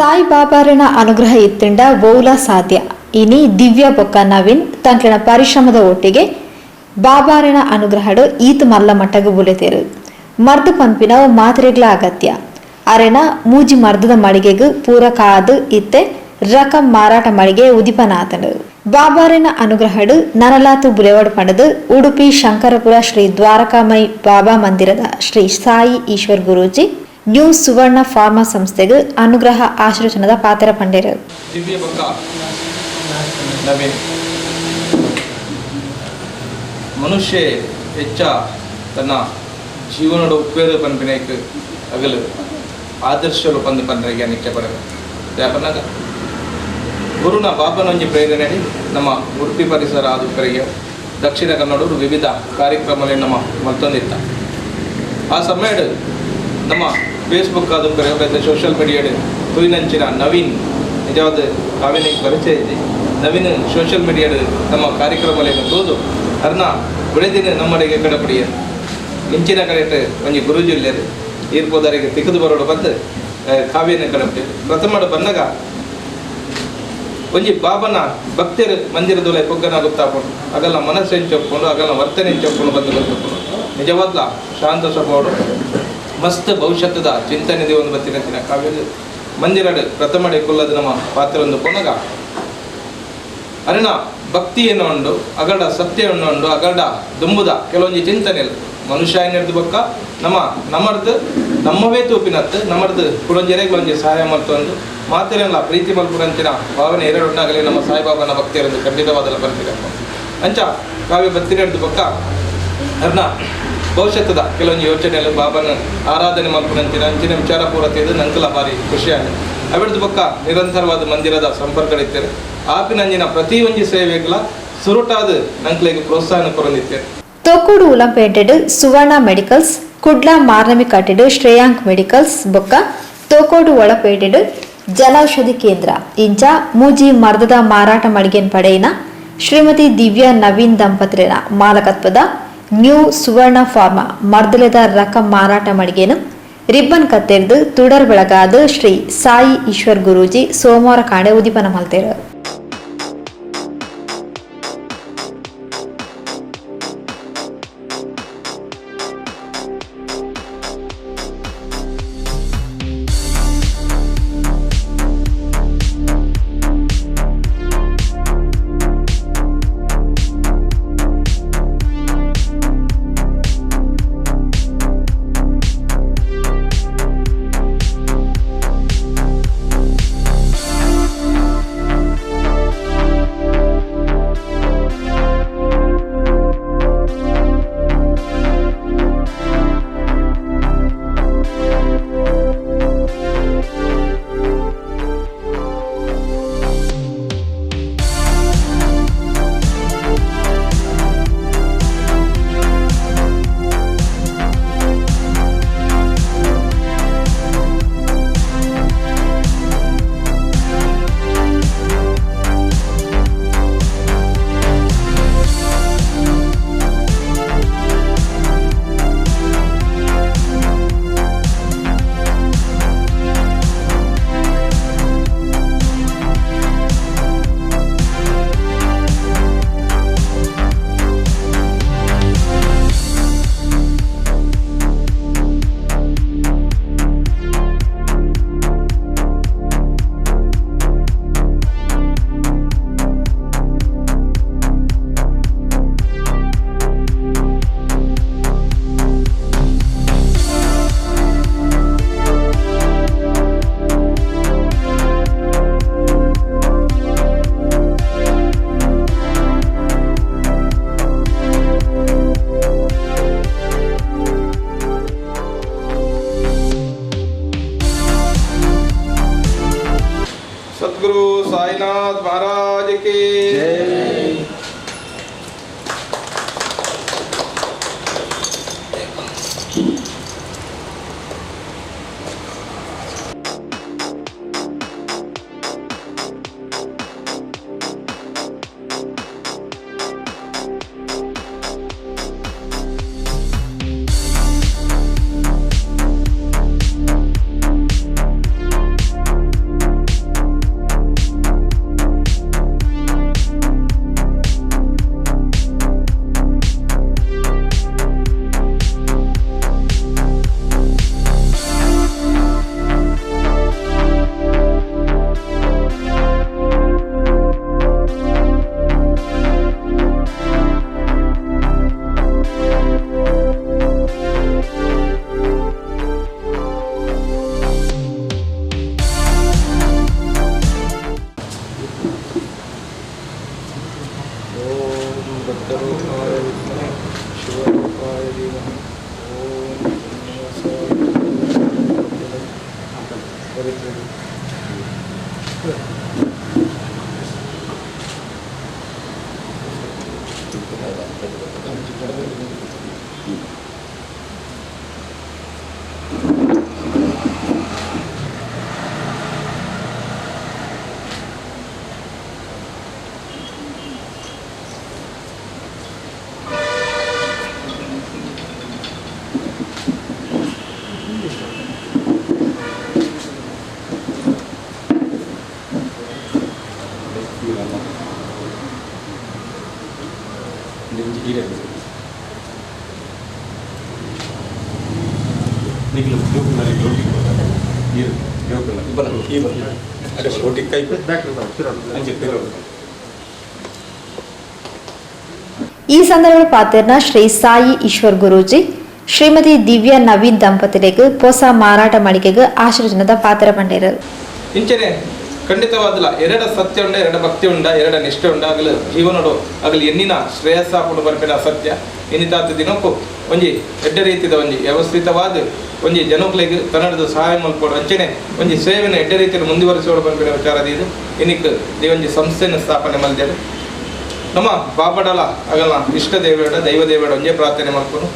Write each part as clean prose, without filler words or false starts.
ಸಾಯಿಬಾಬಾರೆನ ಅನುಗ್ರಹ ಇತ್ತಂಡ ಓಲ ಸಾಧ್ಯ. ಇನಿ ದಿವ್ಯ ಬೊಕ್ಕ ನವೀನ್ ತಂಕ್ಲೆನ ಪರಿಶ್ರಮದ ಒಟ್ಟಿಗೆ ಬಾಬಾರೆನ ಅನುಗ್ರಹಡು ಈತ್ ಮಲ್ಲ ಮಟ್ಟಗ್ ಬುಲೆತೆರು. ಮರ್ದ್ ಪನ್ಪಿನವು ಮಾತೆರೆಗ್ಲಾ ಅಗತ್ಯ. ಅರೆನ ಮೂಜಿ ಮರ್ದದ ಮಳಿಗೆಗ್ ಪೂರಕ ಆದ್ ಇತ್ತೆ ರಕಂ ಮಾರಾಟ ಮಳಿಗೆ ಉದಿಪನ ಆತ್ಂಡ್. ಬಾಬಾರೆನ ಅನುಗ್ರಹಡ್ ನನಲಾತ್ ಬುಲೆವಡ್ ಪಂಡುದು ಉಡುಪಿ ಶಂಕರಪುರ ಶ್ರೀ ದ್ವಾರಕಾಮೈ ಬಾಬಾ ಮಂದಿರದ ಶ್ರೀ ಸಾಯಿ ಈಶ್ವರ್ ಗುರೂಜಿ ನ್ಯೂ ಸುವರ್ಣ ಫಾರ್ಮಾ ಸಂಸ್ಥೆಗ್ ಅನುಗ್ರಹ ಆಶೀರ್ವಚನದ ಪಾತೆರ ಪಂಡೆರ್. ದಿವ್ಯ ಬೊಕ್ಕ ನವೀನ್ ಮನುಷ್ಯೆ ಎಚ್ಚ ತನ್ನ ಜೀವನಡ್ ಉಪ್ಪೇರ್ ಪನ್ಪಿನೈಕ್ ಅಗಲ್ ಆದರ್ಶಲು ಪಂದ್ ಪನ್ರೆಗ್ ಯಾನ್ ಇಚ್ಛೆ ಪಡೆವೆ. ದಾಯೆ ಪನ್ನಗ ಗುರುನ ಬಾಬನೊಂಜಿ ಪ್ರೇರಣೆಡ್ ನಮ್ಮ ಉಡುಪಿ ಪರಿಸರ ಆದ್ ಉಪ್ಪರೆಗೆ ದಕ್ಷಿಣ ಕನ್ನಡೊಡು ವಿವಿಧ ಕಾರ್ಯಕ್ರಮಲೆನ್ ನಮ ಮಲ್ತೊಂದಿತ್ತ. ಆ ಸಮಯಡ್ ನಮ್ಮ ಫೇಸ್ಬುಕ್ ಆದ್ ಉಪ್ಪರೆ ಬೇತೆ ಸೋಷಿಯಲ್ ಮೀಡಿಯಾಡ್ ತೂಯಿನಂಚಿನ ನವೀನ್ ನಿಜವಾದ್ ಕಾವ್ಯನಿಗ್ ಪರಿಚಯ ಇಜ್ಜಿ. ನವೀನ್ ಸೋಷಿಯಲ್ ಮೀಡಿಯಾಡ್ ನಮ್ಮ ಕಾರ್ಯಕ್ರಮಲೆನ್ ತೂದು ಅರ್ನ ಬುಡೆದಿನ ನಮ್ಮಡೆಗೆ ಕಡಪುಡಿಯೆರ್. ಇಂಚಿನ ಕಡೆಟ್ ಒಂಜಿ ಗುರೂಜಿ ಉಲ್ಲೆರ್ ಈರ್ ಪೋದಾರಿಗೆ ತಿಕ್ಕುದು ಬರೋಡು ಪಂದ್ ಕಾವ್ಯನ ಕಡಪುಡಿಯೆರ್. ಪ್ರಥಮಡ್ ಬನ್ನಗ ಒಂಜಿ ಬಾಬನ ಭಕ್ತೆರ್ ಮಂದಿರದೊಲೆ ಪೊಗ್ಗನ ಗೊತ್ತಾಪುಂಡು. ಅಗಲ್ನ ಮನಸ್ಸು ಎಂಚ ಉಪ್ಪುಂಡು, ಅಗಲ್ನ ವರ್ತನೆ ಎಂಚ ಉಪ್ಪುಂಡು ಪಂದ್ ಗೊತ್ತುಪ್ಪುಂಡು. ನಿಜವಾದ್ಲ ಶಾಂತ ಸ್ವಭಾವಡು ಮಸ್ತ್ ಭವಿಷ್ಯದ ಚಿಂತನೆ ದೀವೊಂದು ಬತ್ತಿನಂಚಿನ ಕಾವ್ಯಗ್ ಮಂದಿರಡ್ ಪ್ರಥಮಡೆ ಕುಲ್ಲದ ನಮ್ಮ ಪಾತ್ರೊಂದು ಪೋನಗ ಅರೆನ ಭಕ್ತಿ ಏನು ಉಂಡು, ಅಗಡ ಸತ್ಯ ಉಂಡು, ಅಗಡ ದುಂಬುದ ಕೆಲವೊಂಜಿ ಚಿಂತನೆಲು ಮನುಷ್ಯ ಹಿಡ್ದು ಬೊಕ್ಕ ನಮ್ಮ ನಮರ್ದ್ ನಮ್ಮವೇ ತೂಪಿನತ್ತು ನಮರ್ದ್ ಕುಡೊಂಜೆರೆಗ್ ಒಂಜಿ ಸಹಾಯ ಮಲ್ತೊಂದು ಮಾತೆರೆನ್ಲ ಪ್ರೀತಿ ಮಲ್ಪುನಂಚಿನ ಭಾವನೆ ಎರಡು ಉಂಡಾಗಲೇ ನಮ್ಮ ಸಾಯಿಬಾಬನ ಭಕ್ತಿಯರೊಂದು ಖಂಡಿತವಾದಲ ಪನ್ಪಿನಪ್ಪ. ಅಂಚ ಕಾವ್ಯ ಬತ್ತಿನೆಡ್ದು ಬೊಕ್ಕ ಅರ್ನ ಭವಿಷ್ಯದ ಕೆಲವೊಂಜಿ ಯೋಚನೆಗಳು ಬಾಬನ ಆರಾಧನೆ ಮಲ್ಪುನಂಚಿನ ಅಂಚಿನ ವಿಚಾರ ಪೂರ ತಿಳಿದು ನಂಕಲ ಭಾರಿ ಖುಷಿಯಾಗಿ ಅವಿಡ್ದು ಬೊಕ್ಕ ನಿರಂತರವಾದ ಮಂದಿರದ ಸಂಪರ್ಕ ಇತ್ತೇವೆ. ಆಪಿನಂಜಿನ ಪ್ರತಿ ಒಂಜಿ ಸೇವೆಗಳ ಸುರುಟಾದ ನಂಕ್ಲೆಗ್ ಪ್ರೋತ್ಸಾಹ ಕೊರೊಂದಿತ್ತೇವೆ. ತೊಕ್ಕೂಡು ಉಲಂಪೇಟೆಡ್ ಸುವರ್ಣ ಮೆಡಿಕಲ್ಸ್, ಕುಡ್ಲ ಮಾರ್ನಮಿಕಟ್ಟೆಡ್ ಶ್ರೇಯಾಂಕ್ ಮೆಡಿಕಲ್ಸ್ ಬೊಕ್ಕ ತೋಕೋಡು ಒಳಪೇಟೆಡ್ ಜನೌಷಧಿ ಕೇಂದ್ರ ಇಂಚ ಮೂಜಿ ಮರ್ದದ ಮಾರಾಟ ಮಳಿಗೆನ್ ಪಡೆಯಿನ ಶ್ರೀಮತಿ ದಿವ್ಯಾ ನವೀನ್ ದಂಪತಿಲೆನ ಮಾಲಕತ್ವದ ನ್ಯೂ ಸುವರ್ಣ ಫಾರ್ಮಾ ಮರ್ದಲೆದ ರಕಂ ಮಾರಾಟ ಮಳಿಗೆನ್ ರಿಬ್ಬನ್ ಕತ್ತೆರ್ದ್ ತುಡರ್ ಬೆಳಗಾದ್ ಶ್ರೀ ಸಾಯಿ ಈಶ್ವರ್ ಗುರೂಜಿ ಸೋಮವಾರ ಕಾಂಡೆ ಉದಿಪನ ಮಲ್ತೆರ್. ಬದ್ಧರೂಪಾಯ ವಿದ್ಮಹೇ ಶಿವರೂಪಾಯ ಧೀಮಹಿ. ಓಂ ಪವಿತ್ರ. ಈ ಸಂದರ್ಭ ಪಾತ್ರನ ಶ್ರೀ ಸಾಯಿ ಈಶ್ವರ್ ಗುರೂಜಿ ಶ್ರೀಮತಿ ದಿವ್ಯಾ ನವೀನ್ ದಂಪತಿಗಳಿಗೆ ಪೊಸ ಮಾರಾಟ ಮಳಿಗೆಗೆ ಆಶೀರ್ವಚನದ ಪಾತ್ರ ಪಂಡೇರು. ಇಂಚನೆ ಖಂಡಿತವಾದಲ ಎರಡ ಸತ್ಯ ಉಂಡ, ಎರಡ ಭಕ್ತಿ ಉಂಡ, ಎರಡ ನಿಷ್ಠೆ ಉಂಡ ಆಗಲು ಜೀವನಡು ಆಗಲು ಎನ್ನಿನ ಶ್ರೇಯಸ್ಸ ಪುಡು ಬರ್ಪಿನ ಸತ್ಯ ಇನ್ನಿತಾತ ದಿನಕ್ಕೂ ಒಂಜಿ ಎಡ್ಡೆ ರೀತಿದ ಒಂಜಿ ವ್ಯವಸ್ಥಿತವಾದ ಒಂಜಿ ಜನಕ್ಲೆಗ್ ತನ್ನಡದ ಸಹಾಯ ಮಲ್ಪೋಡು ಅಂಚನೆ ಒಂಜಿ ಸೇವೆನ ಎಡ್ಡೆ ರೀತಿಯಲ್ಲಿ ಮುಂದುವರಿಸೋಡು ಬರ್ಪಿನ ವಿಚಾರದ ಇದು ಇನಿಕ್ ಈ ಒಂಜಿ ಸಂಸ್ಥೆಯನ್ನು ಸ್ಥಾಪನೆ ಮಲ್ದೇರು. ನಮ್ಮ ಬಾಬಡಲ ಅಗಲ್ನ ಇಷ್ಟ ದೇವೇಡ ದೈವ ದೇವೇಡ ಒಂಜೇ ಪ್ರಾರ್ಥನೆ ಮಲ್ಪನು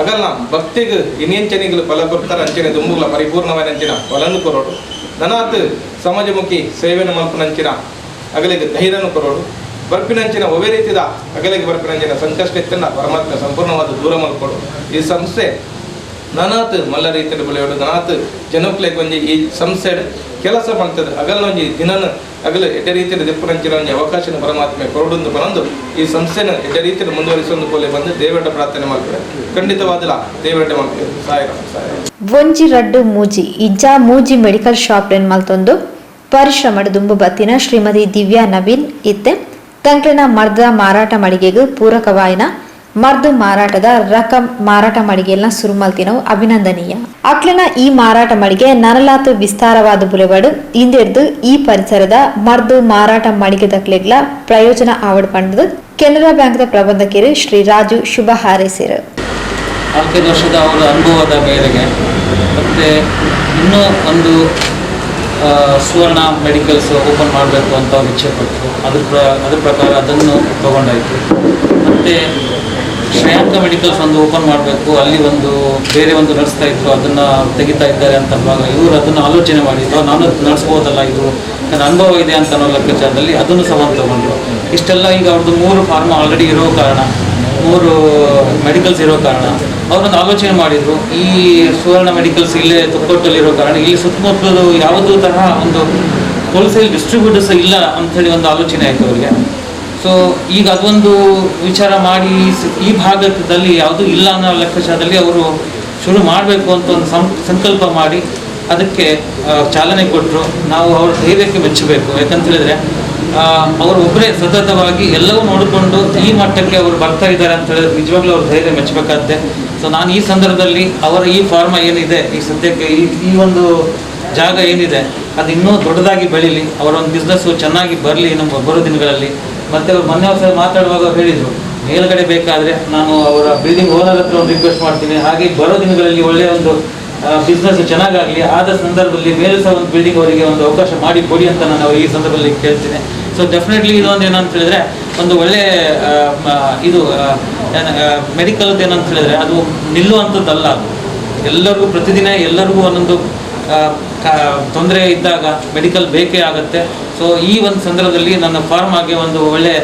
ಅಗಲ್ನ ಭಕ್ತಿಗೆ ಇನ್ನೆಂಚನಿಗಳು ಫಲ ಕೊಡ್ತಾರೆ ಅಂಚನೆ ದುಂಬುಗಳ ಪರಿಪೂರ್ಣವಾದ ಅಂಚಿನ ಫಲನು ಕೊರೋಡು ನನಾತ್ ಸಮಾಜಮುಖಿ ಸೇವೆನ ಮಲ್ಪನಂಚಿನ ಅಗಲಿಗೆ ಧೈರ್ಯನು ಕೊರೋಡು ಬರ್ಪಿನಂಚಿನ ಒವೇ ರೀತಿದ ಅಗಲಿಗೆ ಬರ್ಪಿನಂಚಿನ ಸಂಕಷ್ಟ ಇತ್ತನ್ನ ಪರಮಾತ್ಮ ಸಂಪೂರ್ಣವಾದ ದೂರ ಮಲ್ಕೊಡು. ಈ ಸಂಸ್ಥೆ ನನಾತ್ ಮಲ್ಲ ರೀತಿಯಲ್ಲಿ ಬೆಳೆಯೋಡು ನನಾತ್ ಜನಕ್ಲೆಗ್ ಒಂಜಿ ಈ ಸಂಸ್ಥೆ ಕೆಲಸ ಮಾಡ್ತದೆ ಅಗಲ್ನ ಒಂಜಿ ದಿನನ ಅಗಲು ಎಡ್ಡೆ ರೀತಿಯಲ್ಲಿ ದಿಪ್ಪನಂಚಿನ ಒಂಜಿ ಅವಕಾಶನ ಪರಮಾತ್ಮೆ ಕೊರಡುಂದು ಬಂದು ಈ ಸಂಸ್ಥೆನ ಎಡ್ಡೆ ರೀತಿಯಲ್ಲಿ ಮುಂದುವರಿಸೊಂದು ಪೋಲೆ ಬಂದು ದೇವರ ಪ್ರಾರ್ಥನೆ ಮಾಡ್ತಾರೆ. ಖಂಡಿತವಾದಲ ದೇವರ ಮಾಡ್ತಾರೆ. ಸಾಯಿರಾಮ್ ಸಾಯಿರಾಮ್. ಒಂಜಿ ರಡ್ಡು ಮೂಜಿ ಇಜ್ಜಾ ಮೂಜಿ ಮೆಡಿಕಲ್ ಶಾಪ್ ಲೆನ್ ಮಲ್ತೊಂದು ಪರಿಶ್ರಮಡ್ ದುಂಬು ಬತ್ತಿನ ಶ್ರೀಮತಿ ದಿವ್ಯಾ ನವೀನ್ ಇತ್ತೆ ತಂಕ್ಲೆನ ಮರ್ದ ಮಾರಾಟ ಮಳಿಗೆಗ್ ಪೂರಕವಾಯಿನ ಮರ್ದು ಮಾರಾಟದ ರಕಂ ಮಾರಾಟ ಮಳಿಗೆಲ್ಲ ಸುರು ಮಲ್ತಿನವು ಅಭಿನಂದನೀಯ. ಅಕ್ಲೆನ ಈ ಮಾರಾಟ ಮಳಿಗೆ ನನಲಾತು ವಿಸ್ತಾರವಾದ ಬುಲೆವಡು ಇಂದೆರ್ದು ಈ ಪರಿಸರದ ಮರ್ದು ಮಾರಾಟ ಮಳಿಗೆ ದಕ್ಲೆಗ್ಲ ಪ್ರಯೋಜನ ಆವಡ್ ಪಂಡದು ಕೆನರಾ ಬ್ಯಾಂಕ್ದ ಪ್ರಬಂಧಕರು ಶ್ರೀ ರಾಜು ಶುಭ ಹಾರೈಸಿರು. 4-5 ವರ್ಷದ ಅವರ ಅನುಭವದ ಮೇರೆಗೆ ಮತ್ತು ಇನ್ನೂ ಒಂದು ಸುವರ್ಣ ಮೆಡಿಕಲ್ಸ್ ಓಪನ್ ಮಾಡಬೇಕು ಅಂತ ಅವ್ರು ಇಚ್ಛೆ ಪಟ್ಟರು. ಅದ್ರ ಪ್ರಕಾರ ಅದನ್ನು ತೊಗೊಂಡಾಯಿತು. ಮತ್ತು ಶ್ರೇಯಾಂಕ ಮೆಡಿಕಲ್ಸ್ ಒಂದು ಓಪನ್ ಮಾಡಬೇಕು, ಅಲ್ಲಿ ಒಂದು ಬೇರೆ ಒಂದು ನಡೆಸ್ತಾ ಇದ್ರು, ಅದನ್ನು ತೆಗಿತಾ ಇದ್ದಾರೆ ಅಂತ ಅನ್ನುವಾಗ ಇವರು ಅದನ್ನು ಆಲೋಚನೆ ಮಾಡಿದ್ರು, ನಾನು ನಡೆಸ್ಬೋದಲ್ಲ, ಇದು ನನ್ನ ಅನುಭವ ಇದೆ ಅಂತ ಅನ್ನೋ ಲೆಕ್ಕಾಚಾರದಲ್ಲಿ ಅದನ್ನು ಸಹ ಒಂದು ತೊಗೊಂಡ್ರು. ಇಷ್ಟೆಲ್ಲ ಈಗ ಅವ್ರದ್ದು 3 ಫಾರ್ಮ್ ಆಲ್ರೆಡಿ ಇರೋ ಕಾರಣ, 3 ಮೆಡಿಕಲ್ಸ್ ಇರೋ ಕಾರಣ ಅವರೊಂದು ಆಲೋಚನೆ ಮಾಡಿದರು. ಈ ಸುವರ್ಣ ಮೆಡಿಕಲ್ಸ್ ಇಲ್ಲೇ ತೊಕ್ಕೊಟ್ಟಲ್ಲಿರೋ ಕಾರಣ ಇಲ್ಲಿ ಸುತ್ತಮುತ್ತಲು ಯಾವುದೂ ತರಹ ಒಂದು ಹೋಲ್ಸೇಲ್ ಡಿಸ್ಟ್ರಿಬ್ಯೂಟರ್ಸ್ ಇಲ್ಲ ಅಂಥೇಳಿ ಒಂದು ಆಲೋಚನೆ ಆಯಿತು ಅವರಿಗೆ. ಸೊ ಈಗ ಅದೊಂದು ವಿಚಾರ ಮಾಡಿ ಈ ಭಾಗದಲ್ಲಿ ಯಾವುದೂ ಇಲ್ಲ ಅನ್ನೋ ಲೆಕ್ಕಾಚಾರದಲ್ಲಿ ಅವರು ಶುರು ಮಾಡಬೇಕು ಅಂತ ಒಂದು ಸಂಕಲ್ಪ ಮಾಡಿ ಅದಕ್ಕೆ ಚಾಲನೆ ಕೊಟ್ಟರು. ನಾವು ಅವ್ರ ಧೈರ್ಯಕ್ಕೆ ಮೆಚ್ಚಬೇಕು. ಯಾಕಂತ ಹೇಳಿದ್ರೆ ಅವರು ಒಬ್ಬರೇ ಸತತವಾಗಿ ಎಲ್ಲವೂ ನೋಡಿಕೊಂಡು ಈ ಮಟ್ಟಕ್ಕೆ ಅವರು ಬರ್ತಾ ಇದ್ದಾರೆ ಅಂತ ಹೇಳಿದ್ರೆ ನಿಜವಾಗ್ಲೂ ಅವ್ರ ಧೈರ್ಯ ಮೆಚ್ಚಬೇಕಾದ್ದೆ. ಸೊ ನಾನು ಈ ಸಂದರ್ಭದಲ್ಲಿ ಅವರ ಈ ಫಾರ್ಮ ಏನಿದೆ ಈ ಸದ್ಯಕ್ಕೆ ಈ ಒಂದು ಜಾಗ ಏನಿದೆ ಅದು ಇನ್ನೂ ದೊಡ್ಡದಾಗಿ ಬೆಳೀಲಿ, ಅವರ ಒಂದು ಬಿಸ್ನೆಸ್ಸು ಚೆನ್ನಾಗಿ ಬರಲಿ ನಮ್ಮ ಬರೋ ದಿನಗಳಲ್ಲಿ. ಮತ್ತು ಅವ್ರು ಮೊನ್ನೆ ಹೊಸ ಮಾತಾಡುವಾಗ ಹೇಳಿದರು, ಮೇಲ್ಗಡೆ ಬೇಕಾದರೆ ನಾನು ಅವರ ಬಿಲ್ಡಿಂಗ್ ಓನರ್ ಹತ್ರ ಒಂದು ರಿಕ್ವೆಸ್ಟ್ ಮಾಡ್ತೀನಿ, ಹಾಗೆ ಬರೋ ದಿನಗಳಲ್ಲಿ ಒಳ್ಳೆಯ ಒಂದು ಬಿಸ್ನೆಸ್ ಚೆನ್ನಾಗಾಗಲಿ, ಆದ ಸಂದರ್ಭದಲ್ಲಿ ಮೇಲೆ ಸಹ ಒಂದು ಬಿಲ್ಡಿಂಗ್ ಅವರಿಗೆ ಒಂದು ಅವಕಾಶ ಮಾಡಿ ಕೊಡಿ ಅಂತ ನಾನು ಈ ಸಂದರ್ಭದಲ್ಲಿ ಕೇಳ್ತೀನಿ. ಸೊ ಡೆಫಿನೆಟ್ಲಿ ಇದೊಂದು ಏನಂತ ಹೇಳಿದ್ರೆ ಒಂದು ಒಳ್ಳೆಯ ಇದು ಮೆಡಿಕಲ್ದು ಏನಂತ ಹೇಳಿದ್ರೆ ಅದು ನಿಲ್ಲುವಂಥದ್ದಲ್ಲ. ಅದು ಎಲ್ಲರಿಗೂ ಪ್ರತಿದಿನ ಎಲ್ಲರಿಗೂ ಒಂದೊಂದು ತೊಂದರೆ ಇದ್ದಾಗ ಮೆಡಿಕಲ್ ಬೇಕೇ ಆಗುತ್ತೆ. ಸೊ ಈ ಒಂದು ಸಂದರ್ಭದಲ್ಲಿ ನನ್ನ ಫಾರ್ಮಾಗೆ ಒಂದು ಒಳ್ಳೆಯ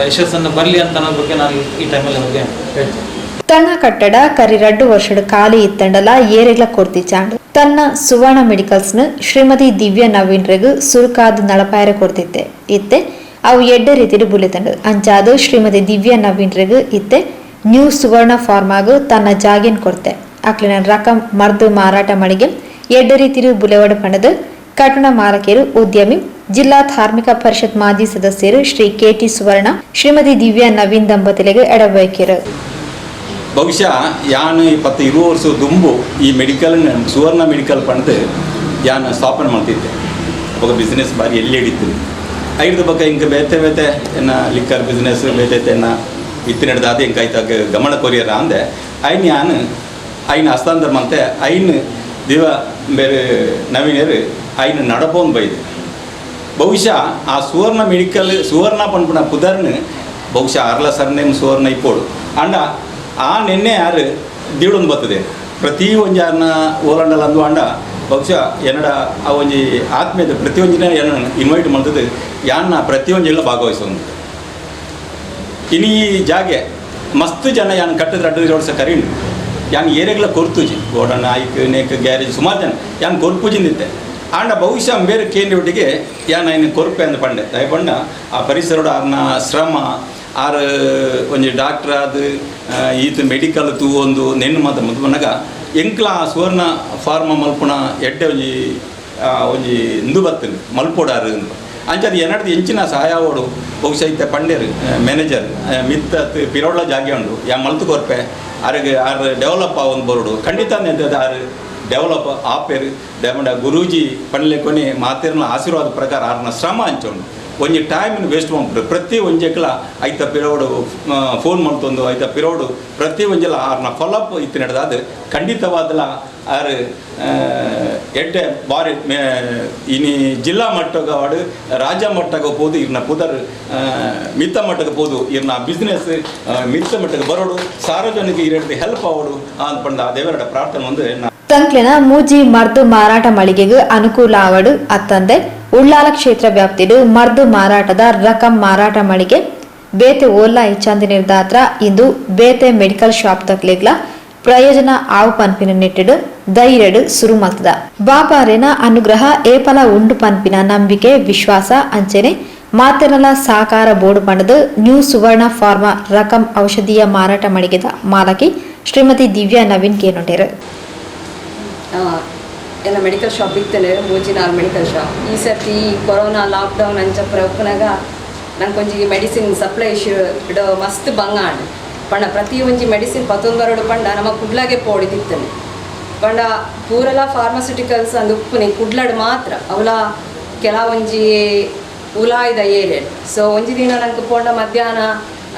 ಯಶಸ್ಸನ್ನು ಬರಲಿ ಅಂತ ಅನ್ನೋದ್ರ ಬಗ್ಗೆ ನಾನು ಈ ಟೈಮಲ್ಲಿ ಅವ್ರಿಗೆ ಹೇಳ್ತೀನಿ. ತನ್ನ ಕಟ್ಟಡ ಕರಿ 2 ವರ್ಷದ ಖಾಲಿ ಇತ್ತಂಡಲ ಏರೆಗ್ಲ ಕೊಡ್ತಿಚ್ಚಾಂಡು ತನ್ನ ಸುವರ್ಣ ಮೆಡಿಕಲ್ಸ್ನ ಶ್ರೀಮತಿ ದಿವ್ಯಾ ನವೀನ್ರೆಗ್ ಸುರುಕಾದ ನಳಪಾಯರ ಕೊಡ್ತಿತ್ತೆ ಇತ್ತೆ ಅವು ಎಡ್ಡೆ ರೀತಿಯಲ್ಲಿ ಬುಲೆತಂಡು ಅಂಚಾದು ಶ್ರೀಮತಿ ದಿವ್ಯಾ ನವೀನ್ರೆಗ್ ಇತ್ತೆ ನ್ಯೂ ಸುವರ್ಣ ಫಾರ್ಮಾಗು ತನ್ನ ಜಾಗೇನ್ ಕೊಡ್ತೆ ಅಕ್ಲಿನ ರಕಂ ಮರ್ದು ಮಾರಾಟ ಮಳಿಗೆ ಎಡ್ಡೆ ರೀತಿಯಲ್ಲಿ ಬುಲೆವಡ ಪಣದು ಕಟ್ಟಣ ಮಾರಕೇರು ಉದ್ಯಮಿ ಜಿಲ್ಲಾ ಧಾರ್ಮಿಕ ಪರಿಷತ್ ಮಾಜಿ ಸದಸ್ಯರು ಶ್ರೀ ಕೆಟಿ ಸುವರ್ಣ ಶ್ರೀಮತಿ ದಿವ್ಯಾ ನವೀನ್ ದಂಪತಿಗಳಿಗೆ ಎಡಬಯಕಿರು. ಬಹುಶಃ ಯಾನು 20 ವರ್ಷ ದುಂಬು ಈ ಮೆಡಿಕಲ್ ಸುವರ್ಣ ಮೆಡಿಕಲ್ ಪಣದು ಯಾನು ಸ್ಥಾಪನೆ ಮಾಡ್ತಿದ್ದೆ. ಅವಾಗ ಬಿಸ್ನೆಸ್ ಬಾರಿ ಎಲ್ಲಿ ಹಿಡಿತು ಐದು ಬಕ್ಕ ಹಿಂಗೆ ಬೇತೆ ಬೇತೆ ಎನ್ನ ಲಿಕ್ಕರ್ ಬಿಸ್ನೆಸ್ ಬೇತೆ ಎನ್ನ ಇತ್ತಿನಡ್ದಾದ ಎಂಕಾಯ್ತಾಗ ಗಮನ ಕೊರಿಯರ ಅಂದೆ ಐನ್ ಯಾನ್ ಐನ್ ಹಸ್ತಾಂತರ ಮಂತೆ ಐನ್ ದಿವ ಬೇರೆ ನವೀನರು ಐನ್ ನಡಪೋನ್ ಬೈದು. ಬಹುಶಃ ಆ ಸುವರ್ಣ ಮೆಡಿಕಲ್ ಸುವರ್ಣ ಪನ್ಪುನ ಪುದರ್ನು ಬಹುಶಃ ಅರ್ಲ ಸರ್ನೇಮ್ ಸುವರ್ಣ ಇಪ್ಪೋಡು ಅಂಡ ಆ ನೆನ್ನೆ ಯಾರು ದೀಡೊಂದು ಬರ್ತದೆ ಪ್ರತಿ ಒಂಜಾರನ ಓಲಂಡಲ ಅಂದು ಅಂಡ ಬಹುಶಃ ಎನ್ನಡ ಆ ಒಂಜಿ ಆತ್ಮೀಯತೆ ಪ್ರತಿಯೊಂಜಿನ ಎನ್ನ ಇನ್ವೈಟ್ ಮಾಡ್ತದೆ ಯಾನ್ನ ಪ್ರತಿಯೊಂಜೆಲ್ಲ ಭಾಗವಹಿಸೋದು. ಇನ್ನು ಈ ಜಾಗೆ ಮಸ್ತ್ ಜನ ಯಾನ್ ಕಟ್ಟದ ಅಡ್ಡ ವರ್ಷ ಕರೀಣ್ ಯಾನ್ ಏರಿಯಾಗ್ಲ ಕೊರ್ತುಜಿ ಗೋಡಣ್ಣ ಐಕ್ ನೇಕ್ ಗ್ಯಾರೇಜ್ ಸುಮಾರು ಜನ ಯಾನ್ ಕೊರ್ಪುಜಿಂದಿತ್ತೆ ಆಂಡ ಬಹುಶಃ ಬೇರೆ ಕೇಂದ್ರೊಟ್ಟಿಗೆ ಯಾನ್ ಐನು ಕೊರ್ಪೆ ಅಂದ ಪಂಡೆ ದಯಪಂಡ ಆ ಪರಿಸರೋಡ ಆರ್ನ ಶ್ರಮ ಆರ್ ಒಂಜಿ ಡಾಕ್ಟ್ರ್ ಆದ್ ಈತ ಮೆಡಿಕಲ್ ತೂವೊಂದು ನೆನ್ನು ಮಾತ ಮದ್ಮನಾಗ ಎಂಕ್ಲ ಆ ಸುವರ್ಣ ಫಾರ್ಮ ಮಲ್ಪುಣ ಎಡ್ಡೆ ಒಂಜಿ ಒಂಜಿ ಇಂದು ಬರ್ತದೆ ಮಲ್ಪೋಡಾರು ಅಂದು ಅಂಚ ಅದು ಎನ್ನಡ್ದು ಎಂಚಿನ ಸಹಾಯ ಓಡು ಬಹುಶಃ ಇತ್ತೆ ಪಂಡೇರು ಮ್ಯಾನೇಜರ್ ಮಿತ್ತ ಪಿರೋಡ್ಲ ಜಾಗೆ ಉಂಡು ಯಾ ಮಲ್ತು ಕೊರ್ಪೆ ಆರಿಗೆ ಆರು ಡೆವಲಪ್ ಆವೊಂದು ಬರೋಡು ಖಂಡಿತ ಆರು ಡೆವಲಪ್ ಆಪೇರು ಡೈಮಂಡ ಗುರೂಜಿ ಪಂಡ್ಲೆ ಕೊನೆ ಮಾತೇರ್ನ ಆಶೀರ್ವಾದ ಪ್ರಕಾರ ಆರ್ನ ಶ್ರಮ ಅಂಚುಂಡು ಒಂಜಿ ಟೈಮ್ನ ವೇಸ್ಟ್ ಮಾಡ್ಬಿಡು ಪ್ರತಿ ಒಂಜೆಕ್ಲ ಐತ ಪಿರೋಡು ಫೋನ್ ಮಾಡ್ತೊಂದು ಐತ ಪಿರೋಡು ಪ್ರತಿ ಒಂಜೆಲ ಆರ್ನ ಫಾಲೋಅಪ್ ಇತ್ತು ನಡೆದಾದ ಖಂಡಿತವಾದಲ ಆರು ಎಡ್ಡೆ ಬಾರಿ ಇನಿ ಜಿಲ್ಲಾ ಮಟ್ಟಗ ವಾಡು ರಾಜ್ಯ ಮಟ್ಟಗ ಪೋದು ಇರ್ನ ಪುದರ್ ಮಿತ್ತ ಮಟ್ಟಕ್ಕೆ ಪೋದು ಇರ್ನ ಬಿಸ್ನೆಸ್ ಮಿತ್ತ ಮಟ್ಟಕ್ಕೆ ಬರೋಡು ಸಾರ್ವಜನಿಕ ಇರಡ್ದು ಹೆಲ್ಪ್ ಆವಡು ಅಂತ ಆ ದೇವರ ಪ್ರಾರ್ಥನೆ ಒಂದು. ತಂಕ್ಲೆನ ಮೂಜಿ ಮರ್ದು ಮಾರಾಟ ಮಳಿಗೆಗೆ ಅನುಕೂಲ ಆವಡು ಅತ್ತಂದೆ ಉಳ್ಳಾಲ ಕ್ಷೇತ್ರ ವ್ಯಾಪ್ತಿಡು ಮರ್ದು ಮಾರಾಟದ ರಕಂ ಮಾರಾಟ ಮಳಿಗೆ ಬೇತೆ ಓಲ್ಲಾ ಇಚ್ಛಾಂದಿ ನಿರ್ದಾತ್ರ ಇಂದು ಬೇತೆ ಮೆಡಿಕಲ್ ಶಾಪ್ ತಕ್ಲೆಗ್ಲ ಪ್ರಯೋಜನ ಆವು ಪನ್ಪಿನ ನೆಟ್ಟಿಡು ಧೈರ್ಯಡು ಸುರು ಮಲ್ತದ. ಬಾಬಾರೇನ ಅನುಗ್ರಹ ಏಪಲ ಉಂಡು ಪನ್ಪಿನ ನಂಬಿಕೆ ವಿಶ್ವಾಸ ಅಂಚೆನೆ ಮಾತೆನಲ ಸಾಕಾರ ಬೋರ್ಡು ಪಂಡದು ನ್ಯೂ ಸುವರ್ಣ ಫಾರ್ಮಾ ರಕಂ ಔಷಧೀಯ ಮಾರಾಟ ಮಳಿಗೆದ ಮಾಲಕಿ ಶ್ರೀಮತಿ ದಿವ್ಯಾ ನವೀನ್ ಕೇನೊಂಡೇರು. ಎಲ್ಲ ಮೆಡಿಕಲ್ ಶಾಪ್ ಇತ್ತಲೇ ಮೂಜಿ ನಾಲ್ ಮೆಡಿಕಲ್ ಶಾಪ್. ಈ ಸರ್ತಿ ಕೊರೋನಾ ಲಾಕ್ಡೌನ್ ಅಂಚ ಉಪ್ಪುನಾಗ ನಂಗೆ ಒಂಜಿ medicine supply issue ಮಸ್ತ್ ಬಂಗ ಆಂಡ್ ಪಂಡ ಪ್ರತಿ ಒಂಜಿ ಮೆಡಿಸಿನ್ ಪತ್ತೊಂದು ಬರೋಡು ಪಂಡ ನಮ್ಮ ಕುಡ್ಲಾಗೆ ಪೋಡಿದಿತ್ತನೆ ಪಂಡ ಪೂರೆಲ ಫಾರ್ಮಸ್ಯೂಟಿಕಲ್ಸ್ ಅಂದ್ ಉಪ್ಪುನಿ ಕುಡ್ಲಡ್ ಮಾತ್ರ ಅವಲ ಕೆಲವೊಂಜಿ ಉಲಾಯ್ದ ಏರಿಯಾ. ಸೊ ಒಂಜಿ ದಿನ ನಂಗೆ ಪೋಂಡ ಮಧ್ಯಾಹ್ನ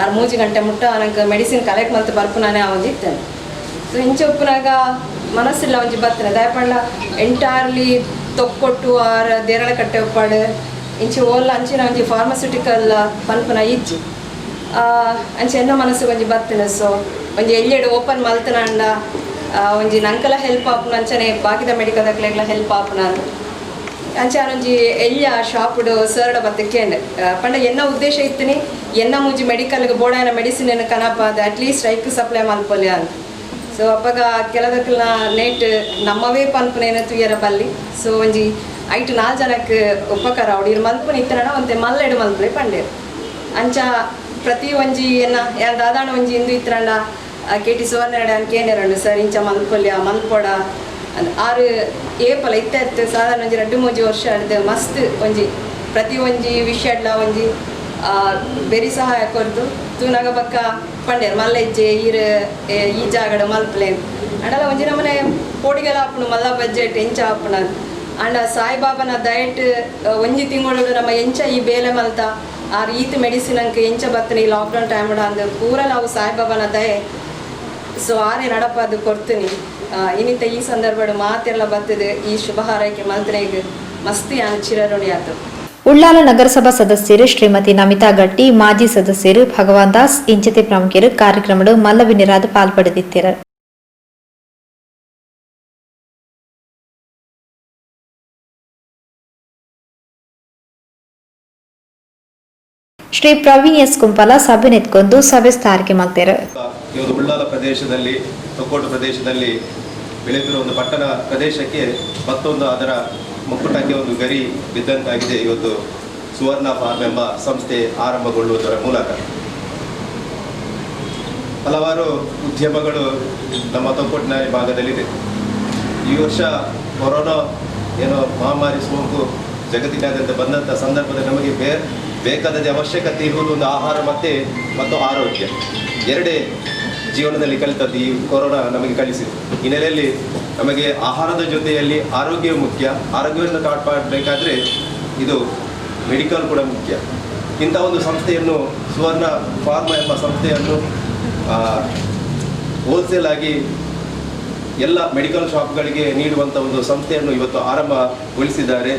ಆರು ಮೂಜಿ ಗಂಟೆ ಮುಟ್ಟ ನಂಗೆ ಮೆಡಿಸಿನ್ ಕಲೆಕ್ಟ್ ಮಲ್ತು ಬರ್ಪುನಾನೆ ಆ ಒಂಜಿ ಇತ್ತನೆ. ಸೊ ಇಂಚ ಉಪ್ಪುನಾಗ ಮನಸ್ಸಿಲ್ಲ ಒಂಜಿ ಬರ್ತನೆ ದಯಪಂಡ ಎಂಟೈರ್ಲಿ ತೊಕ್ಕೊಟ್ಟು ಆರ್ ದೇರಳ ಕಟ್ಟೆ ಉಪ್ಪಾಡು ಇಂಚೆ ಓಲ್ಲ ಅಂಚಿನ ಒಂಜಿ ಫಾರ್ಮಸ್ಯೂಟಿಕಲ್ ಪನ್ಪುನ ಇಜ್ಜಿ ಅಂಚೆ ಎನ್ನ ಮನಸ್ಸು ಒಂಜಿ ಬರ್ತನೆ. ಸೊ ಒಂಜಿ ಎಲ್ಲೆಡು ಓಪನ್ ಮಲ್ತನಂಡ ಒಂಜಿ ನಂಕಲ ಹೆಲ್ಪ್ ಆಪುನ ಅಂಚನೆ ಬಾಕಿದ ಮೆಡಿಕಲ್ ದಕ್ಲೆಗ್ಲ ಹೆಲ್ಪ್ ಆಪುನ ಅಂಚೆ ಒಂಜಿ ಎಳ್ಯ ಶಾಪುಡು ಸರ್ಡ ಬತ್ತಕ್ಕೇಂಡೆ ಪಂಡ ಎನ್ನ ಉದ್ದೇಶ ಇತ್ತಿನಿ ಎನ್ನ ಮೂಜಿ ಮೆಡಿಕಲ್ಗೆ ಬೋಡಾಯನ ಮೆಡಿಸಿನ್ ಕನಪಾದ ಅಟ್ಲೀಸ್ಟ್ ಐಕ್ ಸಪ್ಲೈ ಮಲ್ಪೊಲಿ ಅಂತ. ಸೊ ಅಪ್ಪಗ ಕೆಲದಕ್ಲ ನೇಟ್ ನಮ್ಮವೇ ಪನ್ಪುನೇನ ತುಯ್ಯರ ಬಲ್ಲಿ. ಸೊ ಒಂಜಿ ಐಟ್ ನಾಲ್ ಜನಕ್ಕೆ ಉಪಕಾರ ಅವಡು ಇರು ಮಲ್ಪುನ ಇತ್ತನಡ ಒಂತೆ ಮಲ್ಲೆಡು ಮಲ್ಪಲೆ ಪಂಡೇರು ಅಂಚ ಪ್ರತಿ ಒಂಜಿ ಎನ್ನ ಯಾನ್ ದಾದಾಣ ಒಂಜಿ ಇಂದು ಇತ್ತರಂಡ ಕೆ ಟಿ ಸುವರ್ಣ ಕೇಂದ್ರ ಸರ್ ಇಂಚ ಮಲ್ಪೊಲ್ಯ ಮಲ್ಪೊಡ ಆರು ಏಪಲ ಇತ್ತ ಇತ್ತು ಸಾಧಾರಣ ಒಂಜಿ ರಡ್ಡು ಮೂಜಿ ವರ್ಷ ಆಡ್ದು ಮಸ್ತ್ ಒಂಜಿ ಪ್ರತಿ ಒಂಜಿ ವಿಷಯಡ್ಲ ಒಂಜಿ ಬೆರಿ ಸಹಾಯ ಕೊರ್ದು ತೂನಾಗ ಬಕ್ಕ ಪಂಡೇರು ಮಲ್ಲೆಜ್ಜೆ ಈರು ಈ ಜಾಗಡ ಮಲ್ಪಲೆ ಅಂಡಲ ಒಂಜಿ ನಮ್ಮನೆ ಪೋಡಿಗೆಲ ಆಪುಣು ಮಲ್ಲ ಬಜೆಟ್ ಎಂಚ ಆಪುಣ ಅಂಡ ಸಾಯಿಬಾಬನ ಡಯಟ್ ಒಂಜಿ ತಿಂಗಳು ನಮ್ಮ ಎಂಚ ಈ ಬೇಲೆ ಮಲ್ತ ಆ ರೀತಿ ಮೆಡಿಸಿನ್ ಅಂಕ ಎಂಚ ಬತ್ತನೆ ಈ ಲಾಕ್ಡೌನ್ ಟೈಮ್ ಅಂದ್ ಪೂರ ನಾವು ಸಾಯಿಬಾಬನ ದಯೆ. ಸೊ ಆರೇ ನಡಪ ಅದು ಕೊಡ್ತೀನಿ ಇನ್ನಿತ ಈ ಸಂದರ್ಭ ಮಾತೆಲ್ಲ ಬರ್ತದೆ ಈ ಶುಭ ಹಾರೈಕೆ ಮಲ್ತನೆಗೆ ಮಸ್ತಿ ಚಿರಋಣಿ ಆತು. ಉಳ್ಳಾಲ ನಗರಸಭಾ ಸದಸ್ಯರು ಶ್ರೀಮತಿ ನಮಿತಾ ಗಟ್ಟಿ, ಮಾಜಿ ಸದಸ್ಯರು ಭಗವಾನ್ ದಾಸ್ ಇಂಚತೆ ಪ್ರಮುಖರು ಕಾರ್ಯಕ್ರಮಡು ಮಲ್ಲವಿನರಾದ ಪಾಲ್ಪಡೆದಿತ್ತೆರು. ಶ್ರೀ ಪ್ರವೀಣ್ ಎಸ್ ಕುಂಪಲ ಸಭೆ ನೆತ್ಕೊಂಡು ಸಭೆ ಸ್ಥಾರಿಕೆ ಮಲ್ತೇರು. ಈ ಒಂದು ಉಳ್ಳಾಲ ಪ್ರದೇಶದಲ್ಲಿ ತೊಕ್ಕೋಟು ಪ್ರದೇಶದಲ್ಲಿ ಬೆಳೆದಿರುವ ಒಂದು ಪಟ್ಟಣ ಪ್ರದೇಶಕ್ಕೆ ಮತ್ತೊಂದು ಅದರ ಮುಕ್ಕುಟಕ್ಕೆ ಒಂದು ಗರಿ ಬಿದ್ದಂತಾಗಿದೆ ಇವತ್ತು ಸುವರ್ಣ ಫಾರ್ಮ್ ಎಂಬ ಸಂಸ್ಥೆ ಆರಂಭಗೊಳ್ಳುವುದರ ಮೂಲಕ. ಹಲವಾರು ಉದ್ಯಮಗಳು ನಮ್ಮ ತೊಕ್ಕೊಟ್ಟಿನ ಭಾಗದಲ್ಲಿದೆ. ಈ ವರ್ಷ ಕೊರೋನಾ ಏನೋ ಮಹಾಮಾರಿ ಸೋಂಕು ಜಗತ್ತಿನಾದ್ಯಂತ ಬಂದಂಥ ಸಂದರ್ಭದಲ್ಲಿ ನಮಗೆ ಬೇಕಾದ ಅವಶ್ಯಕತೆ ಇರುವುದು ಒಂದು ಆಹಾರ ಮತ್ತು ಆರೋಗ್ಯ ಎರಡೇ ಜೀವನದಲ್ಲಿ ಕಲಿತದ್ದು ಈ ಕೊರೋನಾ ನಮಗೆ ಕಲಿಸಿತು. ಈ ನೆಲೆಯಲ್ಲಿ ನಮಗೆ ಆಹಾರದ ಜೊತೆಯಲ್ಲಿ ಆರೋಗ್ಯ ಮುಖ್ಯ. ಆರೋಗ್ಯವನ್ನು ಕಾಪಾಡಬೇಕಾದರೆ ಇದು ಮೆಡಿಕಲ್ ಕೂಡ ಮುಖ್ಯ. ಇಂಥ ಒಂದು ಸಂಸ್ಥೆಯನ್ನು, ಸುವರ್ಣ ಫಾರ್ಮಾ ಎಂಬ ಸಂಸ್ಥೆಯನ್ನು ಹೋಲ್ಸೇಲ್ ಆಗಿ ಎಲ್ಲ ಮೆಡಿಕಲ್ ಶಾಪ್ಗಳಿಗೆ ನೀಡುವಂಥ ಒಂದು ಸಂಸ್ಥೆಯನ್ನು ಇವತ್ತು ಆರಂಭಗೊಳಿಸಿದ್ದಾರೆ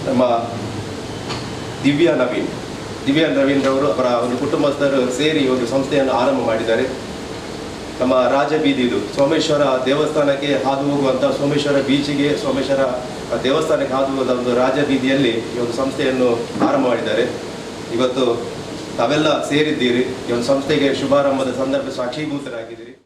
ನಮ್ಮ ದಿವ್ಯಾ ನವೀನ್. ದಿವ್ಯಾ ನವೀನ್ ರವರು, ಅವರ ಒಂದು ಕುಟುಂಬಸ್ಥರು ಸೇರಿ ಈ ಒಂದು ಸಂಸ್ಥೆಯನ್ನು ಆರಂಭ ಮಾಡಿದ್ದಾರೆ. ನಮ್ಮ ರಾಜಬೀದಿ ಇದು ಸೋಮೇಶ್ವರ ದೇವಸ್ಥಾನಕ್ಕೆ ಹಾದು ಹೋಗುವಂಥ, ಸೋಮೇಶ್ವರ ಬೀಚಿಗೆ, ಸೋಮೇಶ್ವರ ದೇವಸ್ಥಾನಕ್ಕೆ ಹಾದು ಹೋಗುವಂಥ ಒಂದು ರಾಜಬೀದಿಯಲ್ಲಿ ಈ ಒಂದು ಸಂಸ್ಥೆಯನ್ನು ಆರಂಭ ಮಾಡಿದ್ದಾರೆ. ಇವತ್ತು ತಾವೆಲ್ಲ ಸೇರಿದ್ದೀರಿ, ಈ ಒಂದು ಸಂಸ್ಥೆಗೆ ಶುಭಾರಂಭದ ಸಂದರ್ಭ ಸಾಕ್ಷೀಭೂತರಾಗಿದ್ದೀರಿ.